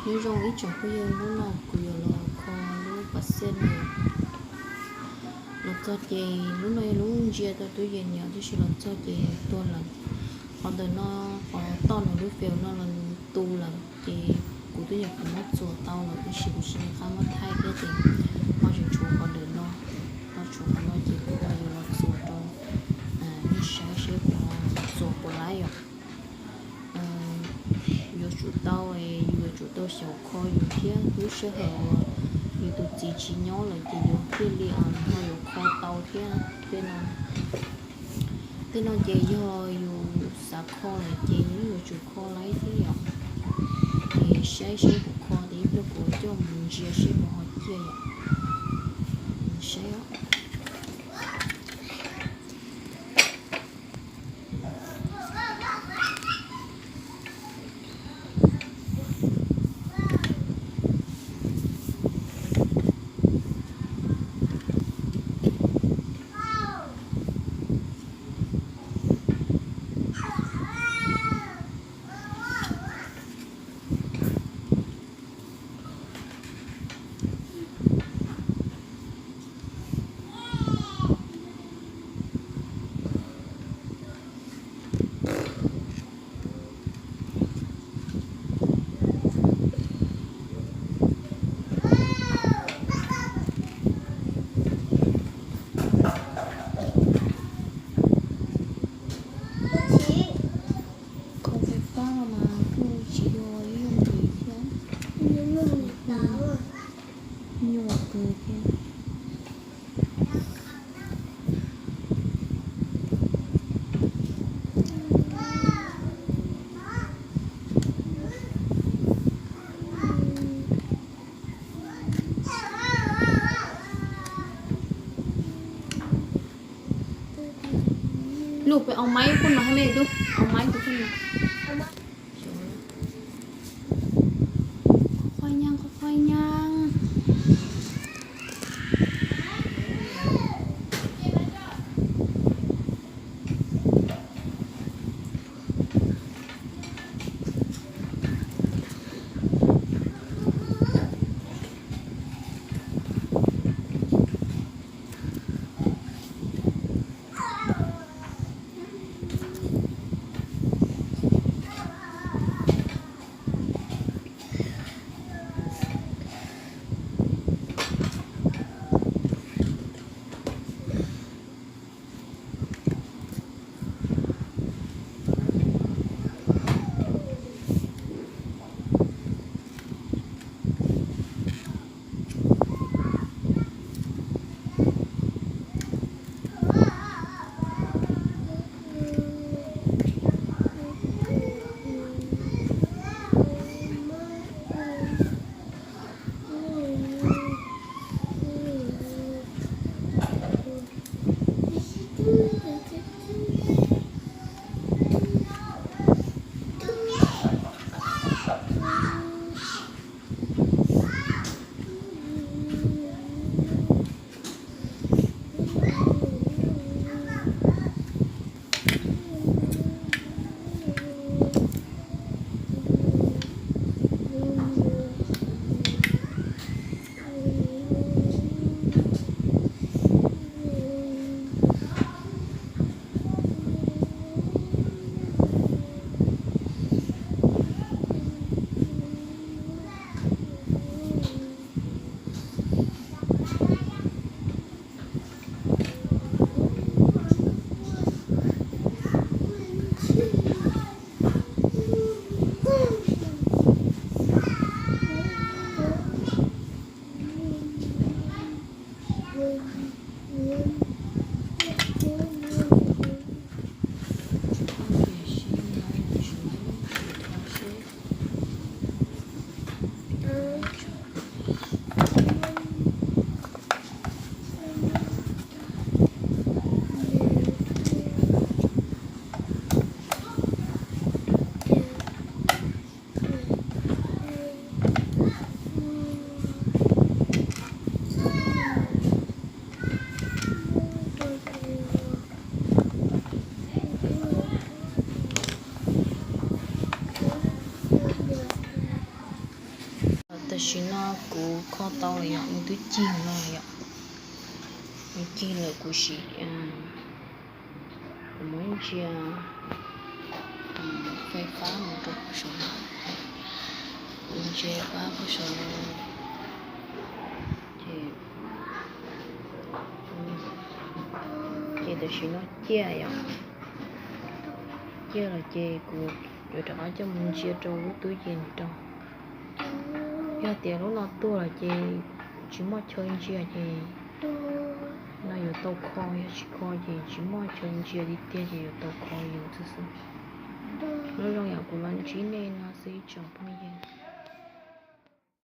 Nyob zoo ib tsoom phooj ywg, hnub no kuv yuav los kho lub pas xiaj no. Los txog ces lub no yog lub ntsia tau tub yees nyom, tab sis los txog ces tuag lawm. Qhov ntawm no, qhov toj no lub fem no los nws tu lawm ces kuv twb nyuam qhuav muab txuas tau lawm, tab sis kuv tsis nco qab muab thaij thiab ces ho tseem tshuav qhov ntawm no. Ho tshuav qhov no ces kuv ho yuav los txuas rau nej saib seb kuv ho txuas puas laib yom. Yuav tsum tau, yus yuav tsum tau xyaum kho yus thiab. Lub sij hawm uas yus tus txiv tsis nyob lawm ces yus thiaj li ho yuav kho tau thiab. Tej no, tej no ces yog yus xav kho lawm ces yus yuav tsum kho laib thiab yom. Ces saib seb kuv kho tias ib pliag kuv coj mus ntsia seb puas ho ciaj yom. Saib os. Qhov fais fab no mas kuj tsis yog ib yam li thiab. Nyuaj kawg thiab. Lub pem au maib kuj no hab me tub, au maib kuj no. Qhov qhov nyab, qhov qhov nyab. Tam sim no kuv kho tau lawm yom, nws twb cig no lawm yom. Nws cig lawm, kuv sim, kuv muab ntsia fais fab mus rau saum no. Kuv ntsia fab rau saum no ces, ces tam sim no ciaj yom, ciaj lawm ces kuv yuav rov qab coj mus ntsia rau lub tub ces nrog. Yog tias lub no tuag lawm ces tsis muaj chaw ntsia ces no yuav tau kho, yog tsis kho ces tsis muaj chaw ntsia tiag tiag ces yuav tau kho yus xwb xwb. Nyob zoo yom, kuv los ntsib nej no xwb ib tsoom phooj ywg.